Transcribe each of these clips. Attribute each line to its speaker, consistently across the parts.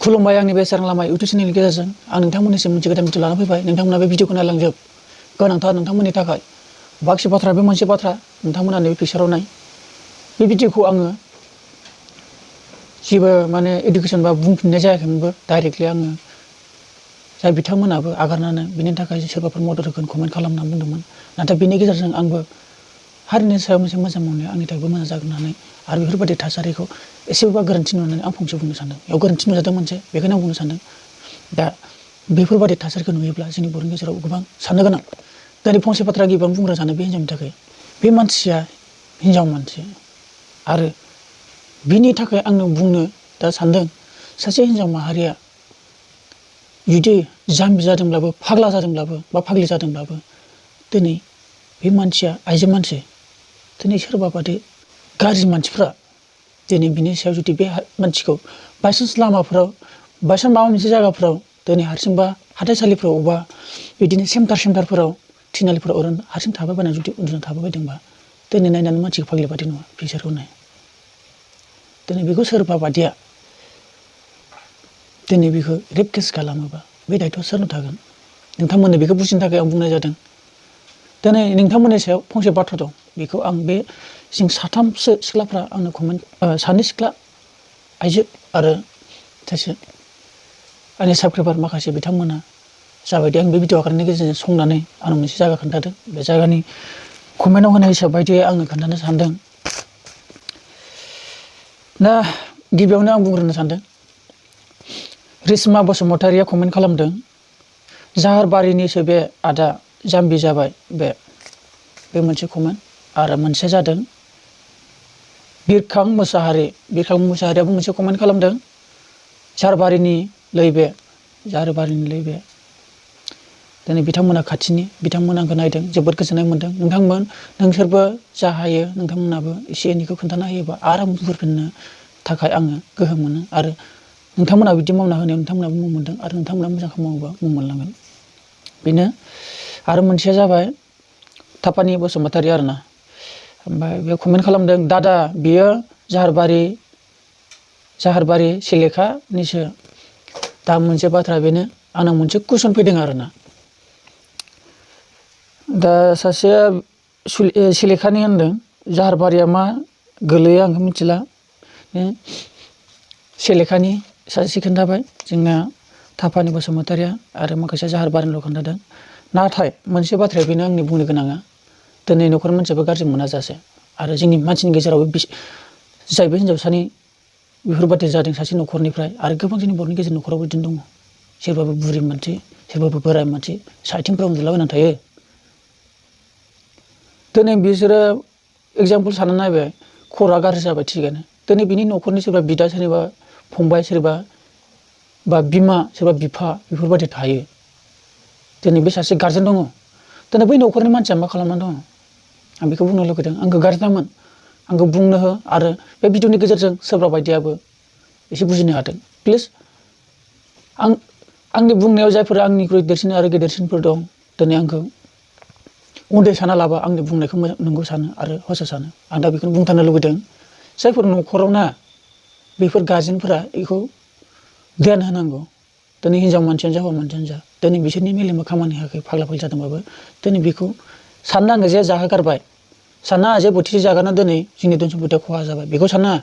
Speaker 1: खुलुमबाय आंनि बे स्वrang लामा इउटुब चेनेलनि गेजेरजों आं नोंथांमोननिसिम मोनसे गोदान भिडिअ लाना फैबाय। नोंथांमोना बे भिडिअखौ नायलांजोब। गोनांथार नोंथांमोननि थाखाय। बाखि बाथ्रा बे मोनसे बाथ्रा नोंथांमोना नैबे पिक्चाराव नाय। बे भिडिअखौ आङो जेबो माने एडुकेसन बा बुंफिननाय जायाखैमोनबो। डाइरेक्टलि आङो जाय बिथांमोनाबो आगारनानै बिनि थाखाय सोरबाफोर मदद होगोन कमेन्ट खालामना बुंदोंमोन। नाथाय बिनि गेजेरजों आंबो हारिनि सायाव मोनसे मोजां मोननाया आंनि थाखायबो मोजां जागोन होननानै आरो बेफोरबायदि थासारिखौ एसेबाबो गोरोन्थि नुनानै आं फंसे बुंनो सानदों। बेयाव गोरोन्थि नुजादों मोनसे, बेखौनो आं बुंनो सानदों। दा बेफोरबायदि थासारिखौ नुयोब्ला जोंनि बर'नि गेजेराव गोबां साननो गोनां। दिनै फंसे बाथ्रा गिबियावनो बुंग्रोनो सानो बे हिनजावनि थाखाय। बे मानसिया हिनजाव मानसि आरो बिनि थाखाय आंनो बुंनो दा सानदों सासे हिनजाव माहारिया जुदि जाम्बि जादोंब्लाबो फाग्ला जादोंब्लाबो बा फाग्लि जादोंब्लाबो दिनै बे मानसिया आइजो मानसि। दिनै सोरबा बादि गाज्रि मानसिफ्रा दिनै बिनि सायाव जुदि बे मानसिखौ बायसान्स लामाफोराव बायसान्स माबा मोनसे जायगाफोराव दिनै हारसिंबा हाथाइसालिफ्राव बा बिदिनो सेन्टारफोराव थिनालिफोराव ओरैनो हारसिं थाबायबायना जुदि उन्दुना थाबायबायदोंबा दिनै नायनानै मानसिखौ फाग्लि बादि नुवा पिक्चारखौ नाय। दिनै बेखौ सोरबा बादिया दिनै बेखौ रेप केस खालामोबा बे दायथ'आ सोरनो थागोन? नोंथांमोननो बेखौ बुजिनो थाखाय आं बुंनाय जादों। दिनै नोंथांमोननि सायाव फंसे बाथ्रा दं। बेखौ आं बे जों साथामसो सिख्लाफ्रा आंनो कमेन्ट सानै सिख्ला आइजो आरो सासे आंनि साबस्क्राइबार माखासे बिथांमोना जाबायदि आं बे भिडिअ आगारनायनि गेजेरजों संनानै आंनो मोनसे जायगा खोन्थादों। बे जायगानि कमेन्टआव होनाय हिसाब बायदियै आङो खोन्थानो सानदों। दा गिबियावनो आं बुंग्रोनो सानदों। रिसमा बसुमतारिया कमेन्ट खालामदों, जाहारबारिनिसो बे आदा जाम्बि जाबाय। बे मोनसे कमेन्ट आरो मोनसे जादों बिरखां मोसाहारियाबो मोनसे कमेन्ट खालामदों, जाहारबारिनि लैबे दिनै बिथांमोना खाथिनि बिथांमोना आंखौ नायदों, जोबोद गोजोननाय मोनदों। नोंसोरबो जा हायो नोंथांमोनाबो एसे एनैखौ खोन्थाना होयोबा आरो आं बुंफिननो थाखाय आङो गोहो मोनो आरो नोंथांमोना बिदि मावना होनायाव नोंथांमोनाबो मुं मोनदों आरो नोंथांमोना मोजां खामानि मावोबा मुं मोनलांगोन। बेनो आरो मोनसेया जाबाय थापानि बसुमतारि आरोना। ओमफ्राय बे कमेन्ट खालामदों, दादा बियो जाहारबारि सिलेखानिसो। दा मोनसे बाथ्रा बेनो आंनाव मोनसे कुइसन फैदों आरोना। दा सासेया सिलेखानि होनदों, जाहारबारिया मा गोलैयो आंखौ मिथिला। सिलेखानि सासे खोन्थाबाय, जोंना थापानि बसुमतारिया आरो माखासे जाहारबारिनिल' खोन्थादों। नाथाय मोनसे बाथ्राया बेनो आंनि बुंनो गोनाङा, दिनै न'खर मानसियाबो गाज्रि मोना जासे आरो जोंनि मानसिनि गेजेरावबो जायबो हिनजावसानि बेफोरबायदि जादों सासे न'खरनिफ्राय आरो गोबां जोंनि बर'नि गेजेर न'खराव बिदिनो दङ। सोरबाबो बुरि मानसि, सोरबाबो बोराय मानसि साइथिंफ्राव उन्दुलाबायनानै थायो। दिनै बिसोरो एगजामपोल साननानै नायबाय, खर'आ गाज्रि जाबाय थिगानो। दिनै बिनि न'खरनि सोरबा बिदा, सोरबा फंबाय, सोरबा बा बिमा, सोरबा बिफा बेफोरबायदि थायो। दिनै बे सासे गारजेन दङ। दिनै बै न'खरनि मानसिया मा खालामनानै दङ? आं बेखौ बुंनो लुगैदों। आंखौ गारजेनामोन, आंखौ बुंनो हो आरो बे भिडिअनि गेजेरजों सोरबा बायदियाबो एसे बुजिनो हादों। प्लिज आंनि बुंनायाव जायफोर आंनिख्रुइ देरसिन आरो गेदेरसिनफोर दं, दिनै आंखौ उन्दै साना लाबा आंनि बुंनायखौ नंगौ सानो आरो हसा सानो। आं दा बेखौनो बुंथारनो लुबैदों, जायफोर न'खराव ना बेफोर गारजेनफोरा बेखौ ध्यान होनांगौ। दिनै हिनजाव मानसियानो जा हौवा मानसियानो जा दिनै बिसोरनि मेलेमा खामानि होआखै, फाग्ला फाग्लि जादोंबाबो दिनै बेखौ साननाङो जे जाहोगारबाय, साननाङा जे बोथिसे जागारना दिनै जोंनि धोन सम्फथिया खहा जाबाय, बेखौ साननाङा।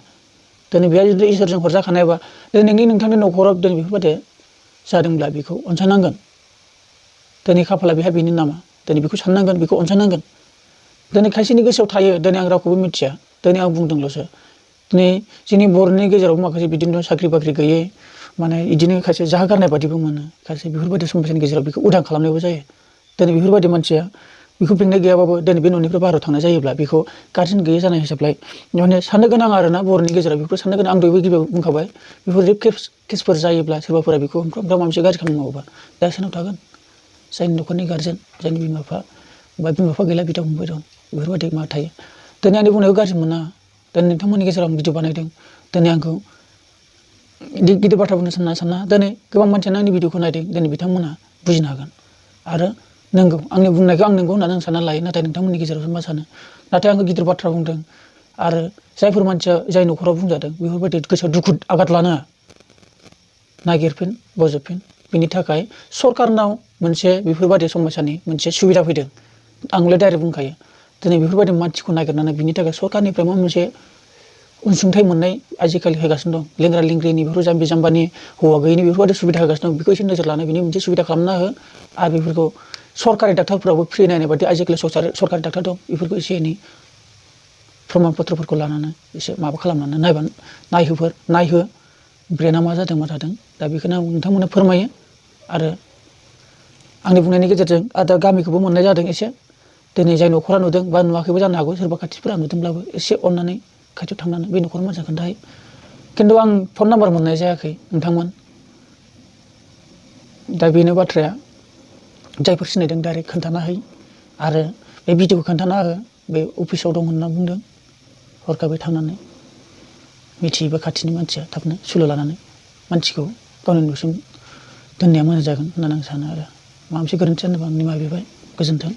Speaker 1: दिनै बेहा जुदि इसोरजों हरजाखानायबा दिनै नोंथांनि न'खराव दिनै बेफोरबायदि जादोंब्ला बेखौ अनसायनांगोन। दिनै खाफाला बेहा बेनो नामा? दिनै बेखौ साननांगोन, बेखौ अनसायनांगोन। दिनै खायसेनि गोसोआव थायो, दिनै आं रावखौबो मिथिया, दिनै आं बुंदोंल'सो। दिनै जोंनि बर'नि गेजेराव माखासे बिदिनो साख्रि बाख्रि गैयै माने बिदिनो खायसे जाहोगारनाय बादिबो मोनो। खायसे बेफोरबायदि समाजनि गेजेराव बेखौ उदां खालामनायबो जायो। दिनै बेफोरबायदि मानसिया बेखौ बेंनाय गैयाबाबो दिनै बे न'निफ्राय बाहेरायाव थांनाय जायोब्ला बेखौ गारजेन गैयै जानाय हिसाबलाय माने साननो गोनां आरोना। बर'नि गेजेराव बेखौ साननो गोनां। आं दहायबो गिबियाव बुंखाबाय, बेफोर रेप केसफोर जायोब्ला सोरबाफोरा बेखौ माबा मोनसे गाज्रि खामानि मावोबा दा सोरनाव थागोन? जायनि न'खरनि गारजेन, जायनि बिमा बिफा बा बिमा बिफा गैला, बिदा फंबाय दं, बेफोरबायदि मा थायो। दिनै आंनि बुंनायखौ गाज्रि मोना। दिनै नोंथांमोननि गेजेराव आं भिडिअ बानायदों। दिनै आंखौ गिदिर बाथ्रा बुंनो साना दिनै गोबां मानसियानो आंनि भिडिअखौ नायदों। दिनै बिथांमोना बुजिनो हागोन आरो नंगौ आंनि बुंनायखौ आं नंगौ होननानै आं सानना लायो। नाथाय नोंथांमोननि गेजेरावसो मा सानो? नाथाय आंखौ गिदिर बाथ्रा बुंदों आरो जायफोर मानसिया जाय न'खराव बुंजादों बेफोरबायदि गोसोआव दुखु आघात लानाङा। नागिरफिन बजबफिन बिनि थाखाय सरकारनाव मोनसे बेफोरबायदि समस्यानि मोनसे सुबिदा फैदों आंलाय डाइरेक्ट बुंखायो दिनै बेफोरबायदि मानसिखौ नागिरनानै बिनि थाखाय सरकारनिफ्राय माबा मोनसे अनसुंथाइ मोननाय आजिखालि होगासिनो दं लेंग्रा लेंग्रिनि बेफोर जाम्बि जाम्बानि हौवा गैयिनि बेफोरबायदि सुबिदा होगासिनो दं बेखौ एसे नोजोर लानाय बिनि मोनसे सुबिदा खालामना हो आरो बेफोरखौ सरकारि डाक्टारफोराबो फ्रि नायनाय बायदि आजिखालि सरकारि डाक्टार दं बेफोरखौ एसे एनै प्रमाण पत्रफोरखौ लानानै एसे माबा खालामनानै नायहो ब्रेना मा जादों मा थादों दा बेखौनो आं नोंथांमोननो फोरमायो आरो आंनि बुंनायनि गेजेरजों आरो गामिखौबो मोननाय जादों एसे दिनै जाय न'खरा नुदों बा नुवाखैबो जानो हागौ सोरबा खाथिफोरा नुदोंब्लाबो एसे अननानै खाथियाव थांनानै बे न'खरनि मानसिया खोन्थाहै खिन्थु आं फन नाम्बार मोननाय जायाखै नोंथांमोन दा बेनो बाथ्राया जायफोर सिनायदों डाइरेक्ट खोन्थाना है आरो बे भिडिअखौ खोन्थाना हो बे अफिसाव दं होनना बुंदों हरखाबै थांनानै मिथियोबा खाथिनि मानसिया थाबनो सुलु लानानै मानसिखौ गावनि न'सिम दोननाया मोजां जागोन होननानै आं सानो आरो माबा मोनसे गोरोन्थि जानोबा आं निमाहा बिबाय गोजोन्थों।